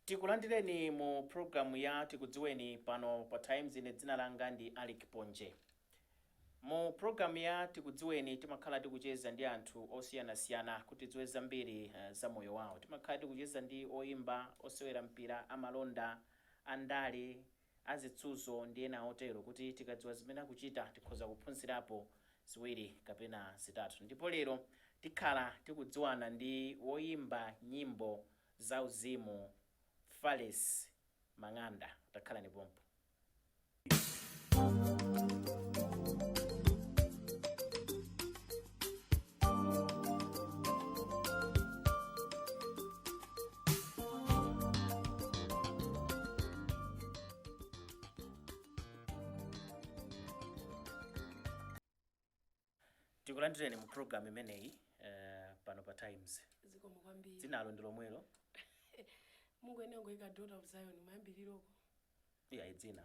Tikulandireni mu programu ya Tikudziweni pano pa Times. Ine dzina langa ndi Alick Ponje. Mu programu ya Tikudziweni timakhala tikucheza ndi anthu osiyanasiyana kuti tidziwe zambiri za moyo wawo. Timakhala tikucheza ndi oyimba, osewera mpira, amalonda, andale, azitsuzo ndi ena otero kuti tikadziwa zimene akuchita tikhoza kuphunzirapo ziwiri kapena zitatu. Ndipo lero tikhala tikudziwana ndi woyimba nyimbo zauzimu Falesi Mang'anda. Takhalani pompo. Tikulandireni mu program imeneyi pano pa Times. Zikomo kwambiri. Dzinalo ndi lomwelo? Mungoyenera ngoyika Daughter of Zion mayambiriroko. Iyayi, dzina.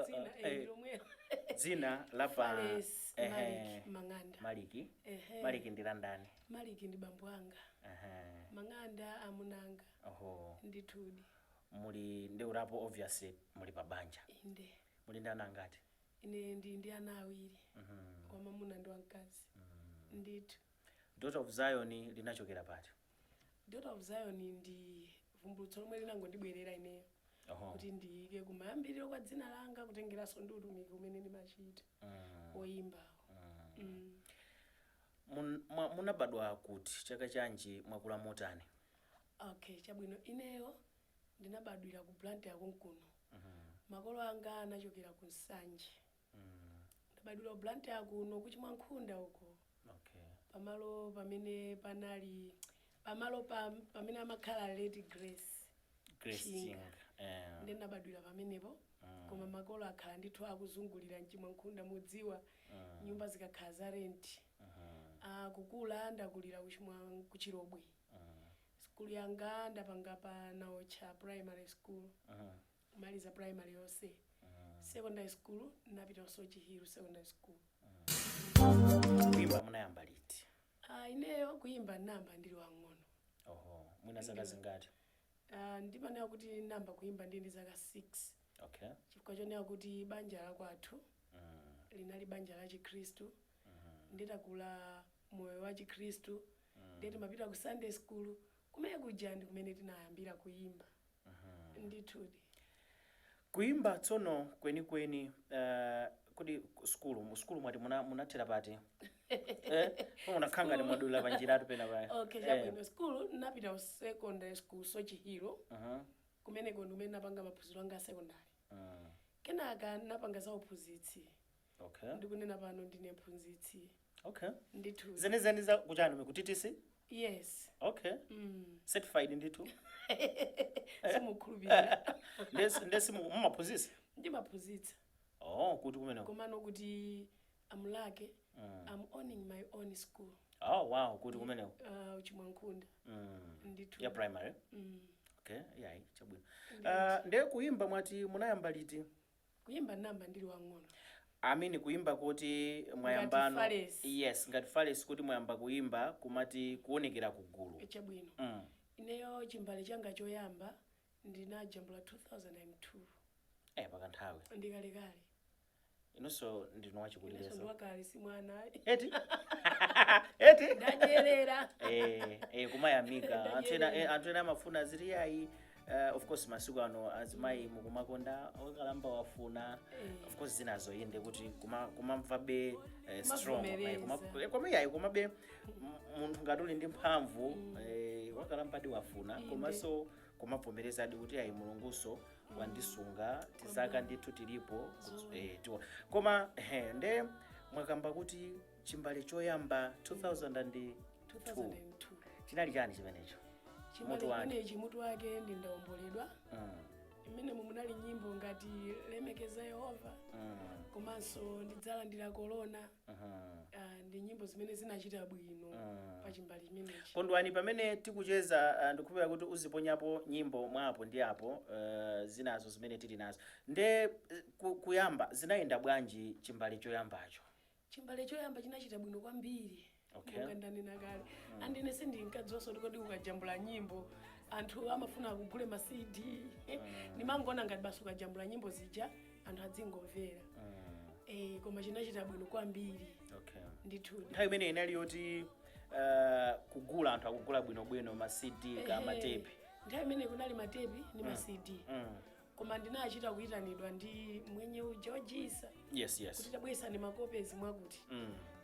Dzina ndi lomwelo. Dzina la pa Fales Maliki Mang'anda. Maliki. Ehe. Maliki ndi la ndani? Maliki ndi bambo anga. Mang'anda amunanga. Oho. Ndithudi. Muli ndi urapo, obviously muli pa banja. Inde. Muli ndi ana angati? Ine ndi ana awiri. Wamamuna ndi wamkazi. Ndithu. Daughter of Zion linachokera pati? Daughter of Zion ndi vumbulutso lomwe linangondibwerera ineyo. Kuti ndiyike kumayambiriro kwa dzina langa, kutengeranso ndi utumiki umene ndimachita woyimbawo. Munabadwa kuti, chaka chanji, mwakula motani? Okay, chabwino. Ineyo ndinabadwira ku Blantyre konkuno. Makolo anga anachokera ku Nsanje. Ndabadwira ku Blantyre kuno, kuchimwankhunda uko. Pamalo pamene panali pamalo pamene amakhala Lady Grace Grace Chinga. Chinga. Ndinabadwira pamenepo. Koma makolo akhala ndithu akuzungulira mchimwankhunda, mudziwa nyumba zikakhala za rent. Kukula ndakulira kuchirobwe. Skulu yanga ndapanga pa Naocha Primary School. Kumaliza primary yonse. Secondary school napita Chihiru Secondary School. Kuimba munayamba liti? Ineyo kuimba namba ndili wang'ono. Oho, mwina zaka zingati? Ndimanena kuti namba kuimba ndili ndi zaka 6. Chifukwa chonena kuti banja la kwathu linali banja la Chikhristu. Nditakula moyo wa Chikhristu, ndiye timapita ku Sunday school, kumene kuja ndi kumene tinayambira kuimba. Ndithudi. Kuimba tsono kwenikweni, kodi skulu, mu skulu mwati munathera pati? Munakhala ngati mwadulira panjiratu pena paya. Okay, chabwino. School napita ku secondary school Soche Hill. Kumeneko ndi kumene napanga maphunziro anga a secondary. Kenaka napanga za uphunzitsi. Ndikunena pano ndine mphunzitsi. Ndithu. Zenizeni za kuchani, ku TTC? Yes. Certified ndithu. Simukhulupirira. Ndesi mumaphunzitsa? Ndimaphunzitsa. Oh, kuti kumeneko? Komano kuti amulake, I'm owning my own school. Oh wow, kuti kumeneko? Chimwankhunda. Ndithu. Ya primary? Mm. Okay, yayi, chabwino. Ndithu. Ndiye kuimba mwati munayamba liti? Kuyimba namba ndili wang'ono. I mean, kuimba kuti mwayambano. Ngati Fales. Yes, ngati Fales, kuti mwayamba kuimba kumati kuonekera kugulu. Chabwino. Ineyo chimbale changa choyamba ndinajambula 2002. Pakanthawi. Ndikalekale. Inunso ndinu inenso wachikulireso. Ndiwakale, si mwana. Eti eti. Ndadyerera. Kumayamika anthu ena. Ndadyerera. Anthu ena amafuna ziti yayi, of course masiku ano azimayi mukumakonda okalamba wafuna. Of course zinazo inde kuti kumamvabe strong. Kumavomereza. Koma yayi, komabe munthu ngati uli ndi mphamvu, wakalambadi wafuna. Komanso kumavomerezadi kuti ayi, Mulunguso wandisunga, tizaka ndithu tilipo. Koma nde mwakamba kuti chimbale choyamba 2002? 2002. Chinali chani chimenecho? Chimbale Mutu wake. chimenechi mutu wake ndi Ndawomboledwa. Imene munali nyimbo ngati Lemekeza Yehova, komanso Ndidzalandira Korona. Ndi nyimbo zimene zinachita bwino pa chimbale chimenechi. Kondwani, pamene tikucheza, ndikukhulupirira kuti uziponyapo nyimbo mwapo ndi apo, zinazo zimene tili nazo. Nde kuyamba zinayenda bwanji chimbale choyambacho? Chimbale choyamba chinachita bwino kwambiri. Monga ndanena kale, andine sindinkadziwanso kuti kodi ukajambula nyimbo Anthu amafuna kugule ma CD. Ndimangona ngati basi ukajambula nyimbo zija anthu adzingomvera. Koma chinachita bwino kwambiri. Ndithu. Nthawi imene inali yoti kugula, anthu akugula bwinobwino ma CD ka matepi? Nthawi imene kunali matepi ndi ma CD. Koma ndinachita kuyitanidwa ndi mwenye uja wojisa kuti tabweresani makopezi mwakuti,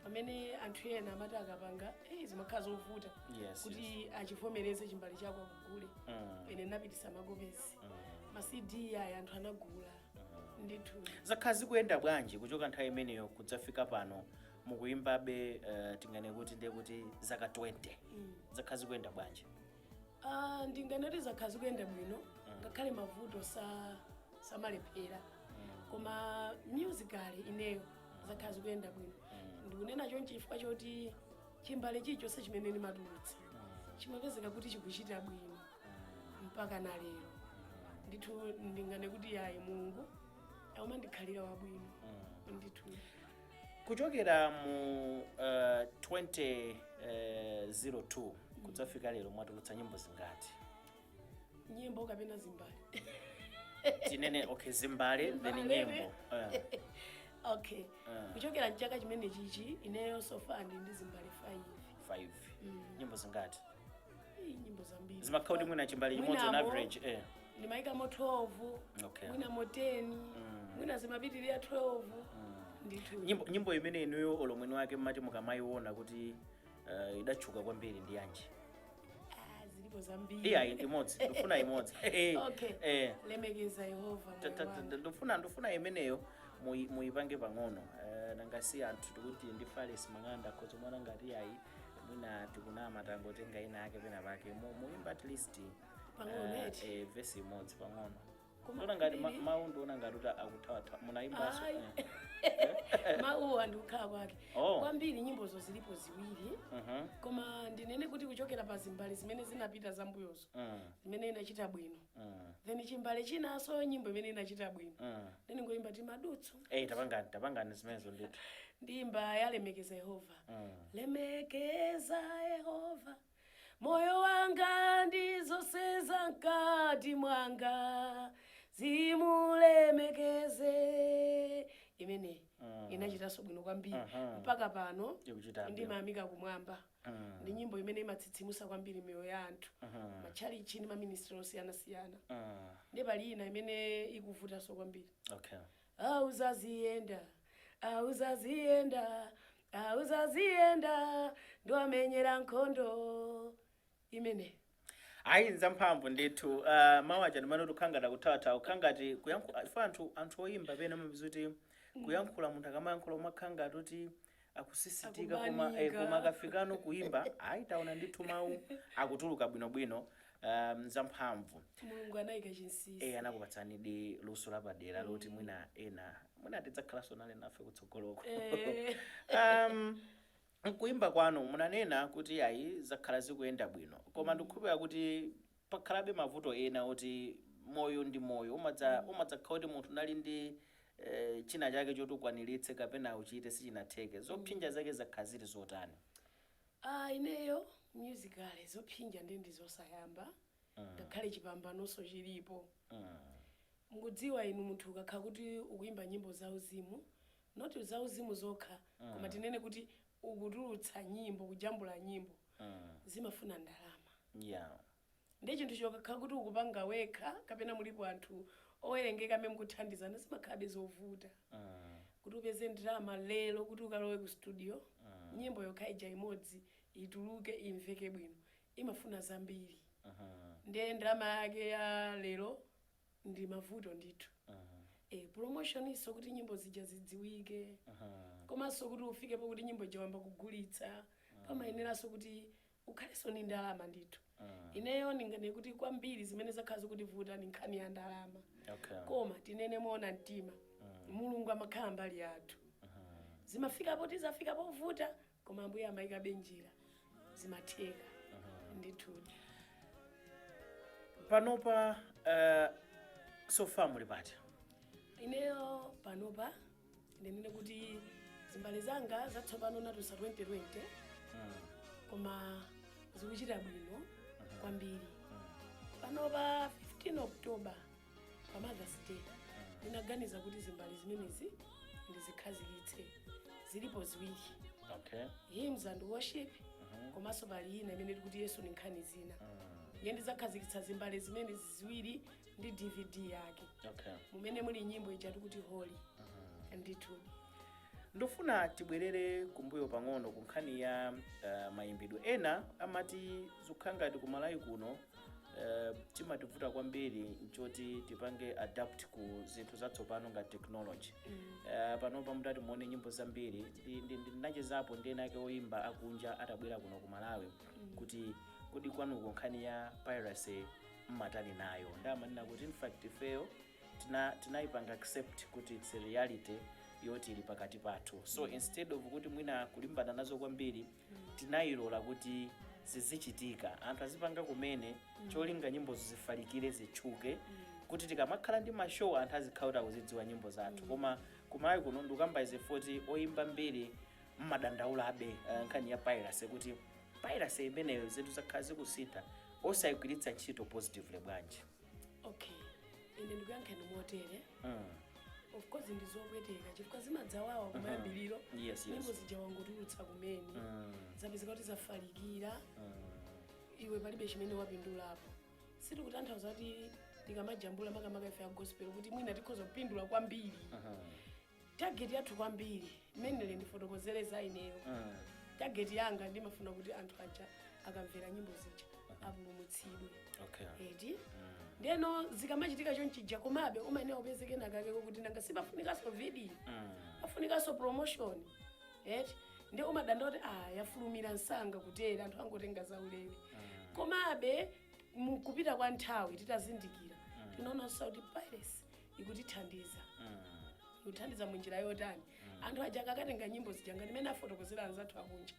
pamene anthu ena amati akapanga, zimakhala zovuta kuti achivomereze chimbali chako akugule. Ine ndinapitisa makopezi. Ma CD aya anthu anagula ndithu. Zakhala zikuyenda bwanji kuchoka nthawi imeneyo kudzafika pano mukuyimbabe, tingane kuti ndiye kuti zaka 20? Zakhala zikuyenda bwanji? Ah, ndinganati zakhala zikuyenda bwino, ngakhale mavuto samalephera, koma musically ineyo zakhala zikuyenda bwino. Ndikunena chonchi chifukwa choti chimbale chilichonse chimene ndimatulutsa chimapezeka kuti chikuchita bwino mpaka na lero. Ndithu ndingane kuti yayi, Mulungu aumandikhalira wabwino ndithu. Kuchokera mu 2002 kudzafika lero mwatulutsa nyimbo zingati? Nyimbo kapena zimbale? Tinene, okay, zimbale then Zimbale. nyimbo. Okay. Kuchokera mchaka chimene chichi, ineyo so far ndi zimbale 5. 5. Nyimbo zingati? Ii, nyimbo zambiri. Zimakhala kuti mwina chimbale chimodzi on Mwinamo average, eh? Ndimayikamo 12, mwinamo 10, mwina zimapitirira 12 ndithu. Nyimbo imene inuyo olomweni wake mmati mukamayiona kuti idatchuka kwambiri ndi yanji? Ah, zilipo zambiri. Iya, imodzi, ndifuna imodzi. Okay. Lemekeza Yehova moyo wanga. Ndifuna imeneyo muyipange pang'ono. Nangasi anthu tikuti ndi Falesi Mang'anda khozo mwana ngati ayi, mwina tikunama, tangotenga ina ake pena pake. Muyimba at least Pang'ono, eti? Vesi imodzi pang'ono. Koma Ndiona ngati kwambiri. mawu, ndiona ngati kuti akuthawathawa munayimbanso. Ayi. Mawuwa ndikukhala kwake. Oh. Kwambiri nyimbozo zilipo ziwiri, koma ndinene kuti kuchokera pa zimbale zimene zinapita zambuyozo, zimene inachita bwino, then chimbale chinanso nyimbo imene inachita bwino, then ngoyimba timadutso. Tapangani, tapangani zimenezo ndithu. Ndimba yalemekeza Yehova. Lemekeza Yehova moyo wanga, ndi zonse za mkati mwanga zimulemekeze. Imene inachitanso bwino kwambiri. Mpaka pano Ikuchita bwino. ndimayamika kumwamba. Ndi nyimbo imene imatsitsimusa kwambiri miyoyo ya anthu, matchalichi ndi maministry osiyanasiyana. Ndi pali ina imene ikuvutanso kwambiri. Auzaziyenda, auzaziyenda, auzaziyenda, ndiwamenyera nkhondo imene. Ayi, nzamphamvu ndithu. Mawu aja ndimene kuti ukhangati akuthawathawa, ukhangati kuyankhula ife anthu oyimba pena amapeza kuti kuyankhula, munthu akamayankhula umakhangati kuti akusisitika, koma Akubanika. Koma akafikano kuimba, ayi, taona ndithu mawu akutuluka bwinobwino. Zamphamvu. Mulungu anayika chinsinsi. Anakupatsani di luso lapadera loti mwina ena mwina tidzakhalanso nale nafe kutsogoloko. Mkuimba kwanu munanena kuti ayi, zakhala zikuyenda bwino, koma ndikukhulupirira kuti pakhalabe mavuto ena oti moyo ndi moyo, umadzakhala kuti munthu unali ndi china chake choti ukwaniritse kapena uchite, sichinatheke. Zopsinja zake zakhala zili zotani? Ah, ineyo musically zopsinja ndi zosayamba, ngakhale chipambanonso chilipo. Mukudziwa inu, munthu ukakhala kuti ukuyimba nyimbo zauzimu, not zauzimu zokha, koma tinene kuti ukutulutsa nyimbo, kujambula nyimbo, zimafuna ndalama. Ndi chinthu chokakhala kuti ukupanga wekha kapena mulipo anthu owerengeka amene mukuthandizana, zimakhalabe zovuta kuti upeze ndalama lero kuti ukalowe ku studio, nyimbo yokha ija imodzi ituluke imveke bwino, imafuna zambiri. Ndiye ndalama yake ya lero ndi mavuto ndithu. Promotion iso kuti nyimbo zija zidziwike, komanso kuti ufikepo kuti nyimbo ija wamba kugulitsa, pamayeneranso kuti ukhalenso ni ndalama ndithu. Ineyo ndingane kuti kwambiri zimene zakhala zikutivuta ni nkhani ya ndalama. Koma tinene moona mtima, Mulungu amakhala mbali yathu. Zimafikapo, tizafika povuta, koma Ambuye amayikabe njira, zimatheka ndithudi. Panopa so far muli pati? Ineyo panopa ndinene kuti zimbale zanga zatsopano natulutsa 2020, koma zikuchita bwino kwambiri. Pano pa 15 October, pa Mother's Day, ndinaganiza kuti zimbali zimenezi ndizikhazikitse. Zilipo ziwiri, hymns and worship, komanso pali ina imene tikuti Yesu ni nkhani zina. Ndiye ndidzakhazikitsa zimbale zimene ziwiri ndi DVD yake mumene muli nyimbo ija tikuti Holy. Ndithu. Ndofuna tibwerere kumbuyo pang'ono ku nkhani ya mayimbidwe. Ena amati zikukhala ngati ku Malawi kuno chimativuta kwambiri nchoti tipange adapt ku zinthu zatsopano ngati technology. Panopa mutati muone nyimbo zambiri, ndinachezapo ndi ena ake oyimba akunja atabwera kuno ku Malawi kuti kodi kwanuko nkhani ya piracy mmatani nayo? Ndamanena kuti in fact ifeyo tinayipanga accept kuti it's a reality yoti ili pakati pathu, so instead of kuti mwina kulimbana nazo kwambiri, tinayilola kuti zizichitika, anthu azipanga kumene, cholinga nyimbozo zifalikire, zitchuke, kuti tikamakhala ndi ma show anthu azikhala kuti akuzidziwa nyimbo zathu. Koma kumalawi kuno ndikukamba izi foti oyimba mbiri mmadandaulabe nkhani ya piracy, kuti piracy imeneyo zinthu zakhala zikusintha, osayigwiritsa ntchito positively bwanji? Okay, ine ndikuyankheni motere. Of course ndizopweteka chifukwa zimadzawawa kumayambiriro. Nyimbo zija wangotulutsa kumene, zapezeka kuti zafalikira, iwe palibe chimene wapindulapo. Sitikutanthauza kuti tikamajambula, makamaka ife ya gospel, kuti mwina tikhoza kupindula kwambiri. Target yathu kwambiri, imenele ndifotokozere za ineyo, target yanga ndimafuna kuti anthu aja akamvera nyimbo zija apulumutsidwe. Eti? Ndeno zikamachitika chonchija, komabe umayenera upezeke nakakeko kuti nanga sipafunikanso video, pafunikanso promotion, eti? Ndi umadanda kuti ah, yafulumira msanga kutera, anthu angotenga zaulere. Komabe mukupita kwa nthawi titazindikira, tinaonanso kuti piracy ikutithandiza. Ikuthandiza munjira yotani? Anthu aja akakatenga nyimbo zija ngati mene afotokozera anzathu akunja,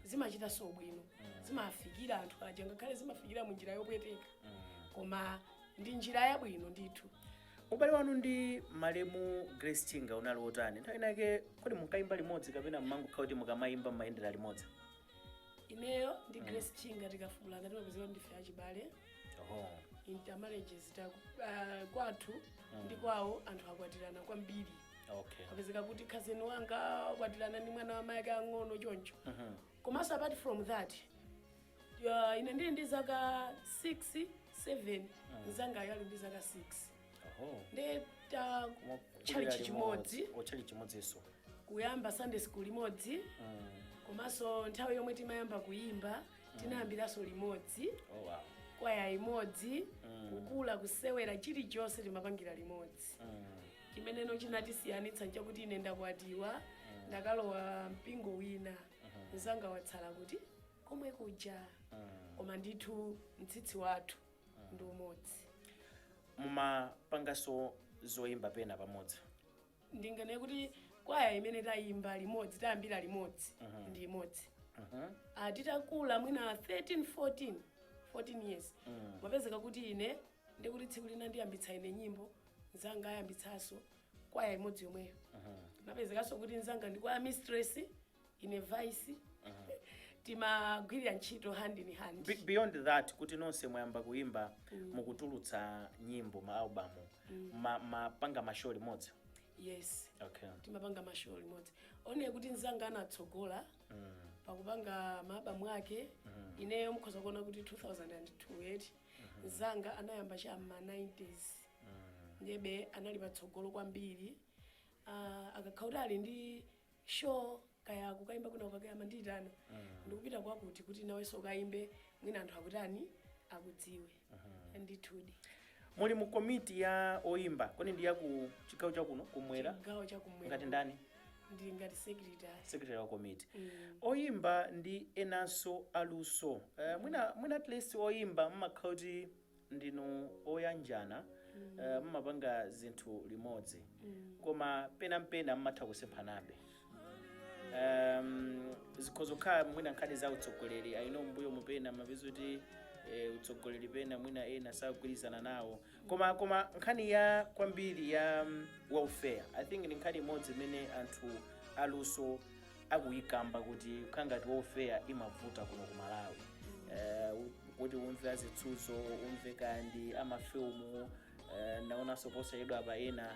zimachita so bwino, zimafikira anthu aja, ngakhale zimafikira munjira yopweteka, koma ndi njira yabwino ndithu. Ubale wanu ndi malemu Grace Chinga unali wotani nthawi inake? Kodi munkayimba limodzi kapena mmangokhala kuti mukamayimba mmayendera limodzi? Ineyo ndi Grace Chinga tikafulana timapezeka ndife achibale. Oho. Intermarriages kwathu ndi kwawo anthu akwatirana kwambiri. Kapezeka kuti cousin wanga akwatirana ndi mwana wa mayi ake ang'ono choncho. Komanso apart from that, ine ndili ndi zaka 6 7, mzangayo ali ndi zaka 6. Ndi ta tchalichi chimodzi. Tchalichi chimodzinso. Kuyamba Sunday school limodzi, komanso nthawi yomwe timayamba kuyimba tinayambiranso limodzi. Kwaya imodzi, kukula, kusewera, chilichonse timapangira limodzi. Chimeneno chinatisiyanitsa nchakuti ine ndakwatiwa, ndakalowa mpingo wina, mzanga watsala kuti komwe kuja. Koma ndithu mtsitsi wathu ndi umodzi. Mumapanganso zoyimba pena pamodzi? Ndinganene kuti kwaya imene tayimba limodzi, tayambira limodzi, ndi imodzi. Ah, titakula mwina 13 14 14 years, mapezeka kuti ine ndikuti tsiku lina ndiyambitsa ine nyimbo, mzanga ayambitsanso, kwaya imodzi yomweyo. Napezekanso kuti mzanga ndi kwaya mistress, ine vice, timagwirira ntchito hand in hand. Beyond that, kuti nonse mwayamba kuyimba, mukutulutsa nyimbo, ma album, mapanga ma show limodzi? Yes. Timapanga ma show limodzi, one kuti mzanga anatsogola pakupanga ma album ake. Ineyo mukhoza kuona kuti 2002 eti, mzanga anayamba cha ma 90s, ndebe anali patsogolo kwambiri. Akakhala kuti ali ndi show, kaya kukayimba kuna ukakayama, ndiyitana, ndikupita kwakuti kuti nawenso ukayimbe, mwina anthu akutani, akudziwe ndithudi. Muli mu komiti ya oyimba, kodi ndi ya ku chigawo chakuno kumwera? Chigawo chakumwera. Ngati ndani? Ndili ngati secretary. Secretary wa komiti. Oyimba ndi enanso aluso, mwina at least oyimba mmakhala kuti ndinu oyanjana, mmapanga zinthu limodzi, koma penampena mmatha kusemphanabe. Zikhoza kukhala mwina nkhani za utsogoleri aino mbuyo mupena mapeza kuti utsogoleri pena mwina ena sakugwirizana nawo, koma nkhani ya kwambiri ya welfare, I think ndi nkhani imodzi imene anthu aluso akuyikamba kuti kukhala ngati welfare imavuta kuno ku Malawi, kuti Umve azitsuzo, umve kandi amafilmu. Naonanso posachedwa apa ena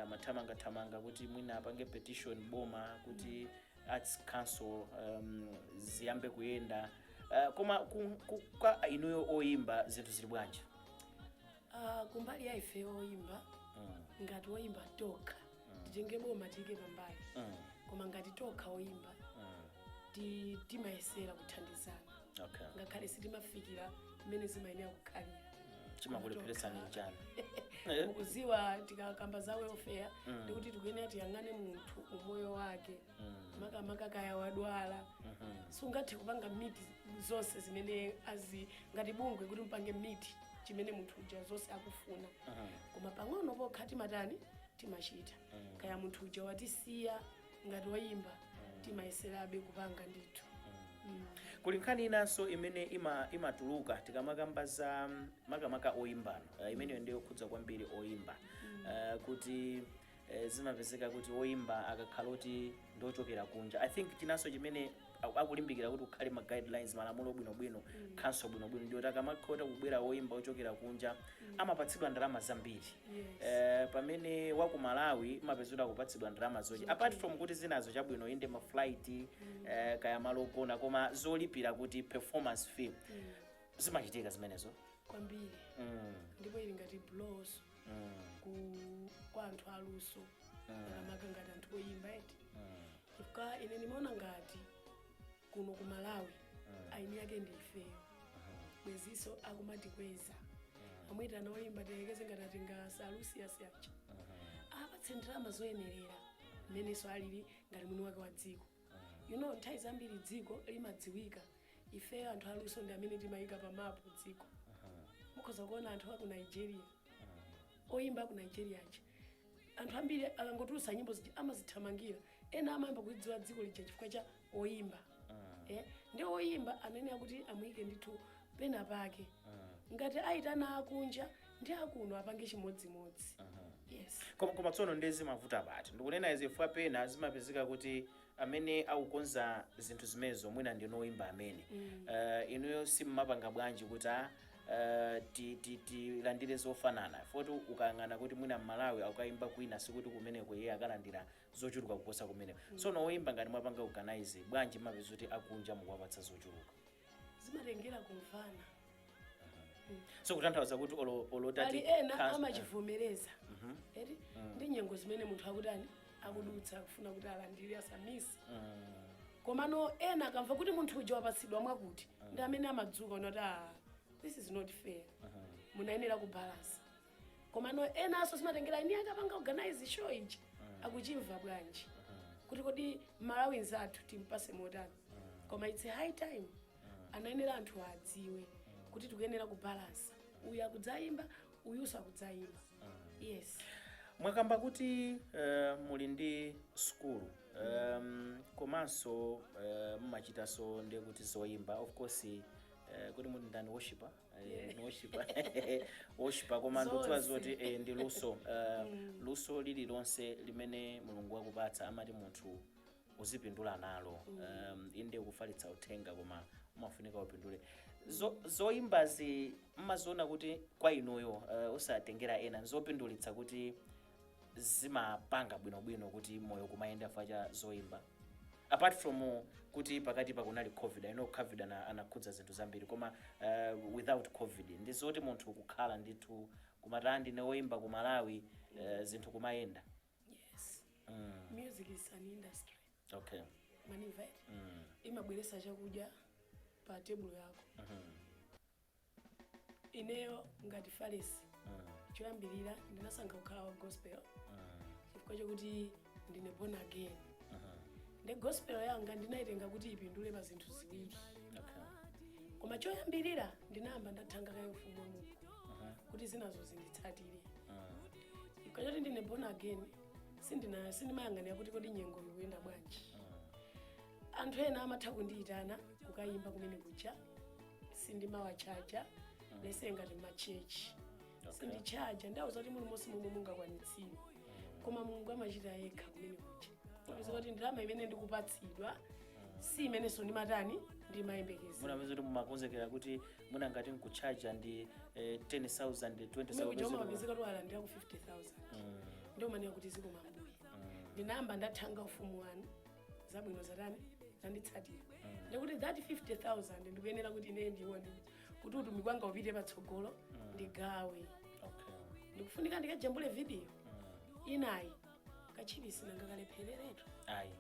mathamangathamanga kuti mwina apange petition boma kuti Arts Council ziyambe kuyenda. Koma kwa inuyo oyimba zinthu zili bwanji? Kumbali ya ife oyimba, ngati oyimba tokha, titenge boma tiyike pambali, koma ngati tokha oyimba, timayesera kuthandizana, ngakhale sitimafikira mmene zimayenera kukhalira. Chimakulepheretsani chani? Mukuziwa, tikakamba za welfare, ndikuti tikuyenera tiyang'ane munthu umoyo wake, makamaka kaya wadwala, sungathe kupanga meet zonse zimene azi ngati bungwe kuti mpange meet chimene munthu uja zonse akufuna, koma pang'ono pokha timatani, timachita. Kaya munthu uja watisiya, ngati woyimba timayeserabe kupanga ndithu. Kuli nkhani inanso imene imatuluka tikamakamba za makamaka oyimbano, imeneyo ndiyo yokhudza kwambiri oyimba, kuti zimapezeka kuti oyimba akakhala kuti ndochokera kunja, I think chinanso chimene akulimbikira kuti kukhale ma guidelines, malamulo bwinobwino, council bwinobwino, ndiyo takamakhala kubwera oyimba ochokera kunja amapatsidwa ndalama zambiri, pamene waku Malawi mapezeka kupatsidwa ndalama zoche, apart from kuti zinazo chabwino inde ma flight, kaya malo ogona, koma zolipira kuti performance fee, zimachitika zimenezo? Kwambiri. Ndipo ili ngati blows kwa anthu aluso, makamaka ngati anthu oyimba eti, chifukwa ine nimaona ngati kuno ku Malawi aini yake ndi ifeyo, bweziso akumatikweza amwitana oyimba, tiyelekeze ngati atenga Salusiasi aja, apatse ndalama zoyenerera mmenenso alili ngati mwini wake wa dziko. Nthawi zambiri dziko limadziwika, ifeyo anthu aluso ndi amene timayika pa mapu dziko. Mukhoza kuona anthu aku Nigeria, oyimba aku Nigeria aja, anthu ambiri akangotulutsa nyimbo zija amazithamangira, ena amayamba kuidziwa dziko lija chifukwa cha oyimba. Ndi oyimba amene akuti amuyike ndithu pena pake, ngati ayitana akunja ndi akuno apange chimodzimodzi, yes. Koma tsono ndi zimavuta pati? Ndikunena izi chifukwa pena zimapezeka kuti amene akukonza zinthu zimenezo mwina ndinu oyimba amene inuyo simmapanga bwanji kuti tilandire zofanana, foti ukayang'ana kuti mwina Mmalawi akukayimba kwina, sikuti kumeneko iye akalandira zochuluka kuposa kumeneko. Tsono oyimba ngati mwapanga organize bwanji mapeza kuti akunja mukuwapatsa zochuluka? Zimatengera kumvana. So kutanthauza kuti olo pali tati ena amachivomereza eti ndi nyengo zimene munthu akutani, akudutsa, akufuna kuti alandire asamisi, komano ena akamva kuti munthu uja wapatsidwa mwakuti, ndi amene amadzuka unati, "Ah, this is not fair, munayenera kubalansa." Komano enanso zimatengera ini akapanga organize show ija akuchimva bwanji kuti kodi Malawi nzathu timpase motani. Koma it's a high time, anayenera anthu adziwe kuti tikuyenera kubalansa, uyu akudzayimba, uyuso akudzayimba, yes. Mwakamba kuti muli ndi sukulu, komanso mumachitanso ndiye kuti zoyimba, of course, kuti muli ndani, worshiper, worshiper, koma ndikudziwa Zonse. zoti ndi luso, luso lililonse limene Mulungu wakupatsa amati munthu uzipindula nalo. Inde ukufalitsa uthenga, koma umafunika upindule. Zoyimbazi mmaziona kuti kwa inuyo, usatengera ena, nzopindulitsa kuti zimapanga bwinobwino kuti moyo kumayenda fa cha zoyimba, apart from kuti pakati pakunali COVID? I know COVID anakhudza zinthu zambiri, koma without COVID ndi zoti munthu kukhala ndithu kumati ndine woyimba ku Malawi, zinthu kumayenda? Yes. Music is an industry. Manimva eti? Imabweresa chakudya pa tebulo yako. Ineyo ngati Falesi, choyambirira ndinasankha kukhala wa gospel chifukwa chokuti ndine born again. Ndi gospel yanga ndinayitenga kuti ipindule pa zinthu ziwiri, koma choyambirira ndinayamba ndathanga kaye ufumu wa Mulungu kuti zinazo zinditsatire. Chifukwa choti ndine born again, sindimayang'anira kuti kodi nyengo ikuyenda bwanji. Anthu ena amatha kundiyitana kukayimba kumene kuja, sindimawachaja lese ngati machechi. Sindichaja, ndauza kuti mulimonse momwe mungakwanitsire, koma Mulungu amachita yekha kumene kuja. Kupeza kuti ndalama imene ndikupatsidwa si imenenso ndimatani, Ndimayembekezera. Munapeza kuti mumakonzekera kuti mwina ngati nkuchaja ndi 10,000, Kumene kuja 20,000. umapezeka kuti walandira ku 50,000. Ndio manena kuti zikomo Ambuye. Ndinayamba ndathanga ufumu wanu, zabwino zatani zanditsatira. Ndikuti that 50,000 ndikuyenera kuti ine ndione kuti utumiki wanga upite patsogolo, ndigawe. Ndikufunika ndikajambule video inayi kachibisi nangakalephereretu. Ayi.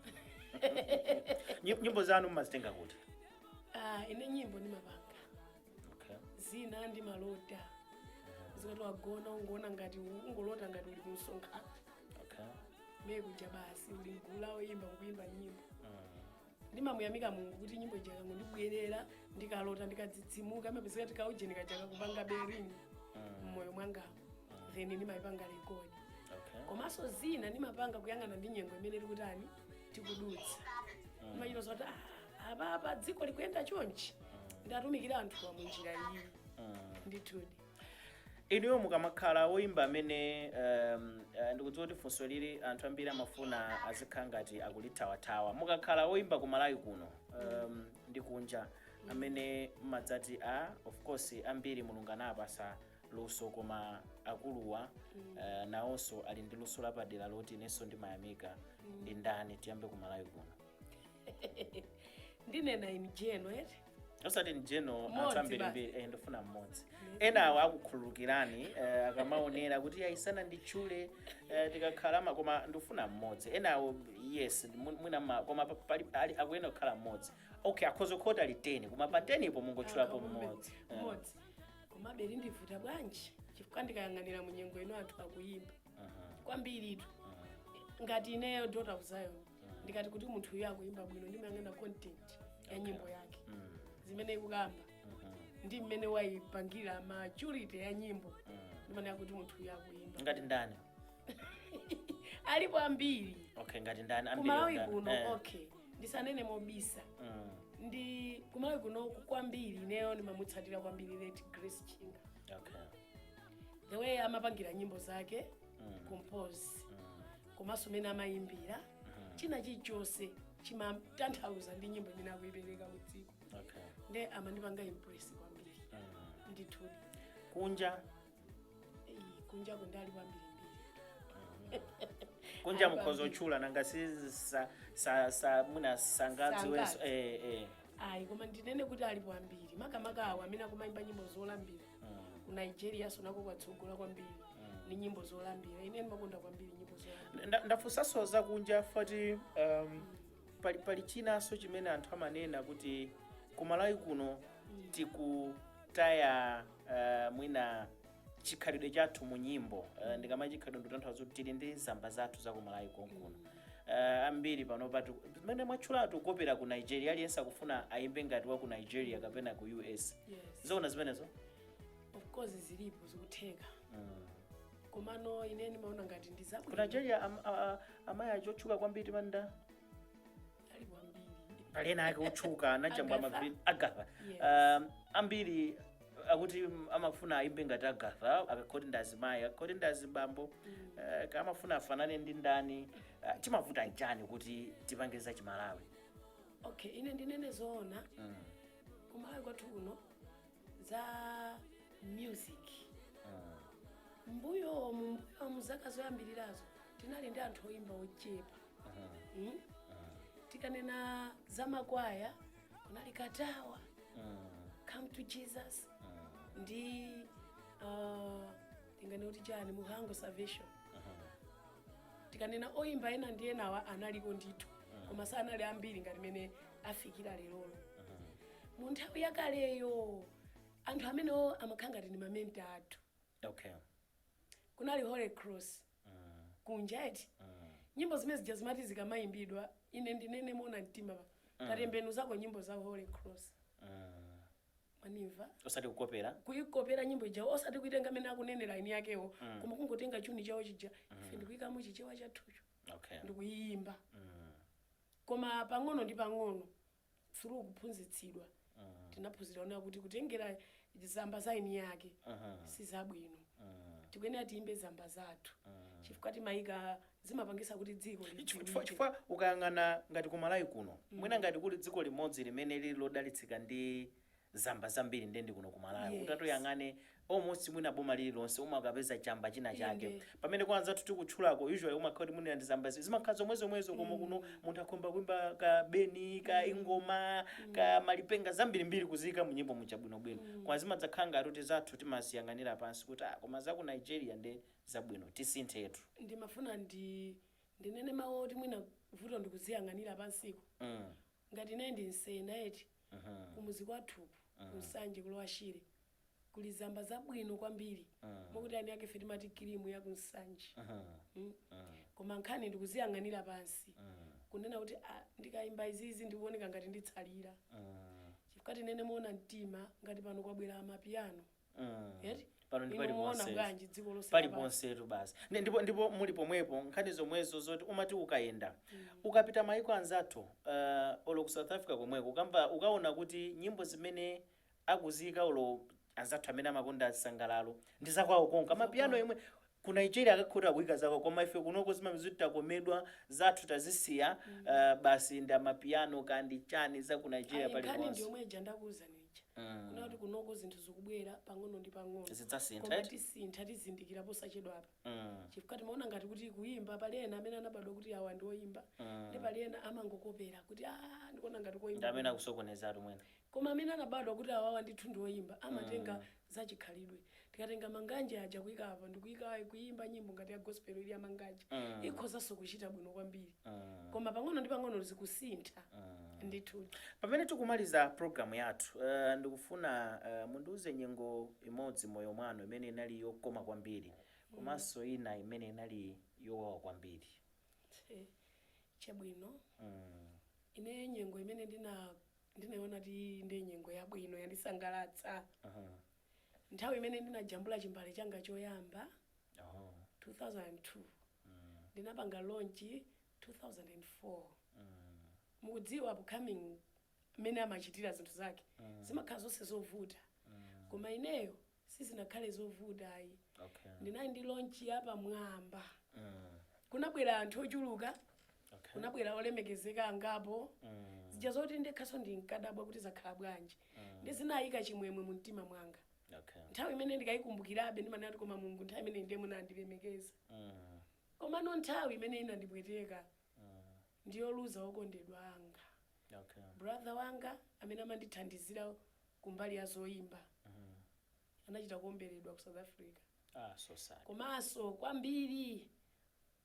Nyimbo zanu mmazitenga kuti? Ah, ine nyimbo ndimapanga. Zina ndimalota. Zikati wagona, ungoona ngati ungolota ngati uli kumsonkhano. Mekuja basi uli mgulu oyimba, nkuimba nyimbo. Ndimamuyamika Mulungu kuti nyimbo ija ikangondibwerera, ndikalota, ndikadzidzimuka, imapezeka tikaujeni kachaka kupanga bearing mmoyo mwangamo, then ndimayipanga record. Komanso zina ndimapanga kuyang'ana ndi nyengo imene tikutani, tikudutsa. Ndimachita zoti, ah, apapa dziko likuyenda chonchi, ndatumikira anthuwa munjira iyi. Ndithudi. Inuyo mukamakhala woyimba amene ndikudziwa kuti funso lili anthu ambiri amafuna azikhala ngati akulithawathawa, mukakhala woyimba ku Malawi kuno ndi kunja amene mmadzati a of course ambiri Mulungu anapasa luso, koma akuluwa nawonso ali ndi luso lapadera loti inenso ndimayamika, ndi ndani? Tiyambe ku Malawi kuno. Ndinena in general, eti? Osati mjeno, anthu Mmodzi. Ambirimbiri, ndifuna mmodzi. Enawo akukhululukirani akamaonera kuti ayisana nditchule tikakhala koma ndifuna mmodzi. Enawo yes, mwina koma pali akuyenera kukhala mmodzi. Okay, akhoza kukhota ali 10, koma pa 10 ipo mungotchulapo mmodzi. Mmodzi, komabe lindivuta bwanji, chifukwa ndikayang'anira mu nyengo ino anthu akuyimba kwambiritu. Ngati ineyo Daughter of Zion, ndikati kuti munthu uyu akuyimba bwino, ndimayang'ana content ya nyimbo yake, zimene ikukamba ndi mmene wayipangira, maturity ya nyimbo, ndimanena kuti munthu uyu akuyimba. Ngati ndani? Alipo ambiri. Okay, ngati ndani? Ambiri? Kumalawi ndani? kuno? Okay, ndisanene mobisa. Ndi kumalawi kuno kwambiri ineyo ndimamutsatira kwambiri late Grace Chinga. The way amapangira nyimbo zake, compose, komanso mene amayimbira, china chilichonse chimatanthauza ndi nyimbo imene akuyipereka ku dziko. Nde amandipanga impress kwambiri. Ndithudi. Kunja? Kunjako ndali kwambirimbiri. Kunja Ali mukhoza kwambiri. otchula, nanga si sa mwina sangadziwenso. Sangadzi. Eh. Ayi, koma ndinene kuti alipo ambiri, makamaka awo amene akumayimba nyimbo zolambira. Ku Nigeria sonako kwatsogola kwambiri ndi nyimbo zolambira. Ine ndimakonda kwambiri nyimbo zolambira. Ndafunsanso zakunja fati pali chinanso chimene anthu amanena kuti kumalawi kuno tikutaya mwina chikhalidwe chathu mu nyimbo. Ndikama chikhalidwe ndikutanthauza kuti tili ndi zamba zathu za kumalawi konkuno. Ambiri pano patu zimene mwatchulatu kukopera ku Nigeria, aliyense akufuna ayimbe ngati wa ku Nigeria kapena ku US. Yes. Zoona zimenezo? Of course zilipo, zikutheka. Komano ine ndimaona ngati ndi Ku zabwino. Nigeria amayi achotchuka kwambiri manda? Alipo ambiri. Pali ena ake otchuka anajambwa. Agatha? Agatha. Yes. Ambiri akuti amafuna ayimbe ngati Agatha, akakhoti ndi azimayi, akakhoti ndi azibambo, amafuna afanane ndi ndani. Chimavuta nchani kuti tipange za Chimalawi? Okay, ine ndinene zoona, kumalawi kwathu kuno za music, mbuyo zaka zoyambirirazo tinali ndi anthu oyimba ochepa. Tikanena za makwaya, kunali Katawa, Come to Jesus, ndi tingane kuti chani, Muhango Salvation. Tikanena oyimba ena ndi enawa analiko ndithu, koma sanali ambiri ngati mene afikira lerolo. Mu nthawi yakaleyo anthu amenewo amakhala ngati ndi ma mentor athu. Kunali Holy Cross kunja, eti? Nyimbo zimene zija zimati zikamayimbidwa, ine ndinene mona mtima pa katembenuza zako nyimbo za Holy Cross. Manimva? Osati kukopera. Kuyikopera nyimbo ija, osati kuitenga amene akunenera eni yakewo, koma kungotenga chuni chawo chija, ife ndikuyikamo Chichewa chathucho, ndikuyiyimba. Koma pang'ono ndi pang'ono, through kuphunzitsidwa, tinaphunzira ona kuti kutengera zamba za eni yake si zabwino. Tikuyenera tiyimbe zamba zathu chifukwa timayika zimapangisa kuti dziko lidziwike. Chifukwa ukayang'ana ngati kumalawi kuno, mwina ngati kuli dziko limodzi limene lili lodalitsika ndi zamba zambiri, ndendi kuno kumalawi. Utati uyang'ane almost mwina boma lililonse umakapeza chamba china chake. Pamene kwa anzathu tikutchulako, usually umakhala kuti mwina ndi zamba zimakhala zomwezomwezo, koma kuno munthu akhomba kuimba ka beni, ka ingoma, ka malipenga, zambirimbiri kuziyika mu nyimbo muja bwinobwino. Koma zimadzakhala ngati kuti zathu timaziyang'anira pansi kuti ah, koma za ku Nigeria nde zabwino, tisinthetu. Ndimafuna ndinene mawu oti mwina vuto ndikuziyang'anira pansiko. Ngati ine ndi nsena eti, kumuzi kwathuku kunsanje kulowa Shire kuli zamba zabwino kwambiri, mokuti ani ake ife timati kirimu ya kunsanje. Koma nkhani ndikuziyang'anira pansi, kunena kuti ah, ndikayimba izizi ndikuoneka ngati nditsalira, chifukwa tinene moona mtima, ngati pano kwabwera amapiano eti. Pano ndi Inu muona paliponse. bwanji dziko lonse lapansi? Paliponsetu basi. Ndipo muli pomwepo nkhani zomwezo zoti umati ukayenda, ukapita maiko anzathu, olo ku South Africa komweko, ukamva, ukaona kuti nyimbo zimene akuziyika, olo anzathu amene amakonda sangalalo, ndi zakwawo konka, amapiano yemwe ku Nigeria akakhuta akuyika zakwawo, koma ife kunoko zimamizoti takomedwa zathu tazisiya, basi ndi amapiano kandi chani za ku Nigeria. Ayi, nkhani ndi paliponse. yomwe ija ndakuwuzani ija, kuna kuti kunoko zinthu zikubwera pang'ono ndi pang'ono. Zidzasintha, Koma eti? tisintha, tizindikira posachedwapa, chifukwa timaona ngati kuti kuyimba, pali ena amene anabadwa kuti awa ndi oyimba, ndi pali ena amangokopera kuti ah, ndikuona ngati Ndi koyimba. amene akusokonezatu mwina. Koma amene anabadwa kuti awawa ndithu ndi oyimba, amatenga zachikhalidwe. Tikatenga manganje aja kuyika apa ndikuyika kuyimba nyimbo ngati ya gospel ili ya manganje, ikhozanso kuchita bwino kwambiri. Koma pang'ono ndi pang'ono zikusintha ndithu. Pamene tikumaliza programu yathu, ndikufuna mundiuze nyengo imodzi moyo mwanu imene inali yokoma kwambiri, komanso ina imene inali yowawa kwambiri. Chabwino. Ine nyengo imene ndinaona ti ndi nyengo yabwino yandisangalatsa, nthawi imene ndinajambula chimbale changa choyamba, 2002. Ndinapanga launch 2004. Mukudziwa upcoming mmene amachitira zinthu zake, zimakhala zonse zovuta, koma ineyo sizinakhale zovuta ayi. Ndinali ndi launch yapamwamba. Kunabwera anthu ochuluka, kunabwera olemekezeka angapo, zija zoti ndekhaso ndinkadabwa kuti zakhala bwanji, ndi zinayika chimwemwe mu mtima mwanga. Nthawi imene ndikayikumbukirabe ndimanena kuti koma Mulungu, nthawi imene ndiye munandilemekeza. Komano nthawi imene inandipweteka ndiyoluza wokondedwa anga, brother wanga amene amandithandizira kumbali ya zoyimba. Anachita kuomberedwa ku South Africa. Ah, so sad. Komanso kwambiri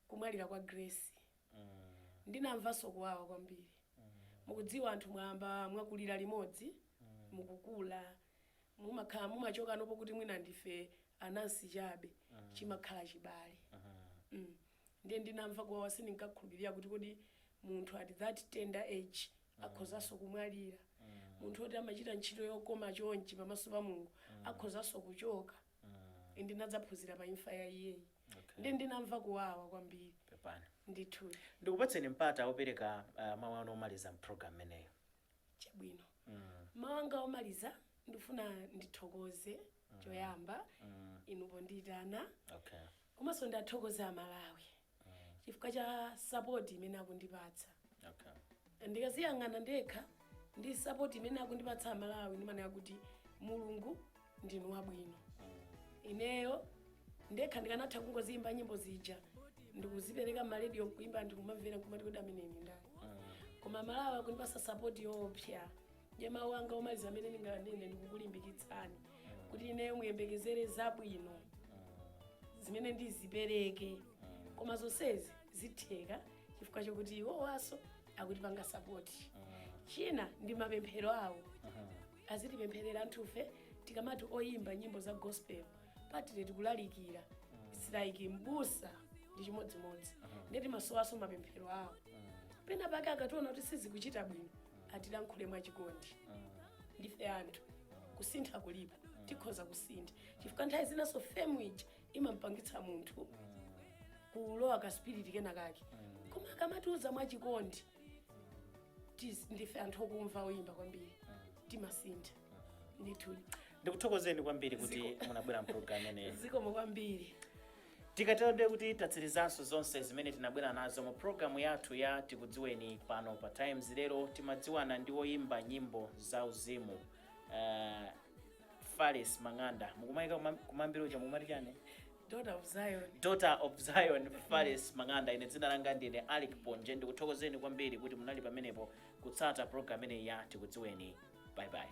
kumwalira kwa Grace, ndinamvanso kuwawa kwambiri. Mukudziwa anthu mwamba mwakulira limodzi, mukukula, mumakhala mumachoka nopo kuti mwina ndife anansi chabe, chimakhala chibale. Ndiye ndinamva kuwawa, sindinkakhulupirira kuti kodi munthu at that tender age akhozanso kumwalira, munthu oti amachita ntchito yokoma chonchi pamaso pa Mulungu akhozanso kuchoka. Ndinadzaphunzira pa imfa ya iyeyi. Ndiye ndinamva kuwawa kwambiri. Pepani. Ndithu. Ndikupatseni mpata wopereka mawu anu omaliza mpulogalamu imeneyo. Chabwino. Mawu anga omaliza, ndifuna ndithokoze choyamba inu pondiyitana, komanso ndathokoza Amalawi chifukwa cha support imene akundipatsa. Ndikaziyang'ana ndekha ndi support imene akundipatsa Amalawi, ndimanena kuti Mulungu ndinu wabwino. Ineyo ndekha ndikanatha kungoziyimba nyimbo zija ndikuzipereka m'marediyo nkuimba, ndikumamvera nkumati kodi ameneyi ndi ndani? Koma Malawi akundipasa support yoopsa. Ndiye mawu anga omaliza amene ndinganene, ndikukulimbikitsani kuti ineyo muyembekezere zabwino zimene ndizipereke, koma zonsezi zitheka chifukwa chokuti iwowaso akutipanga support. China ndi mapemphero awo, azitipempherera anthufe. Tikamati oyimba nyimbo za gospel, patile tikulalikira, it's like mbusa ndi chimodzimodzi, ndiye timasowaso mapemphero awo. Pena pake akationa kuti sizikuchita bwino, atilankhule mwachikondi. Ndife anthu, kusintha kulipo, tikhoza kusintha, chifukwa nthawi zinaso fame ija imampangitsa munthu kulowa ka spirit kena kake, koma akamatiuza mwachikondi, ndife anthu okumva oyimba kwambiri, timasintha ndithu. Ndikuthokozeni kwambiri kuti munabwera mpulogalamu imeneyi. Zikomo kwambiri. Tikatero ndiye kuti tatsirizanso zonse zimene tinabwera nazo mu programu yathu ya Tikudziweni pano pa Times. Lero timadziwana ndi woyimba nyimbo za uzimu, Fares Mang'anda. Mukumayika kumambiro cha mukumati chani? Daughter of Zion. Daughter of Zion, Fares Mang'anda. Ine dzina langa ndine Alick Ponje. Ndikuthokozeni kwambiri kuti munali pamenepo kutsata programu imeneyi ya Tikudziweni. Bye bye.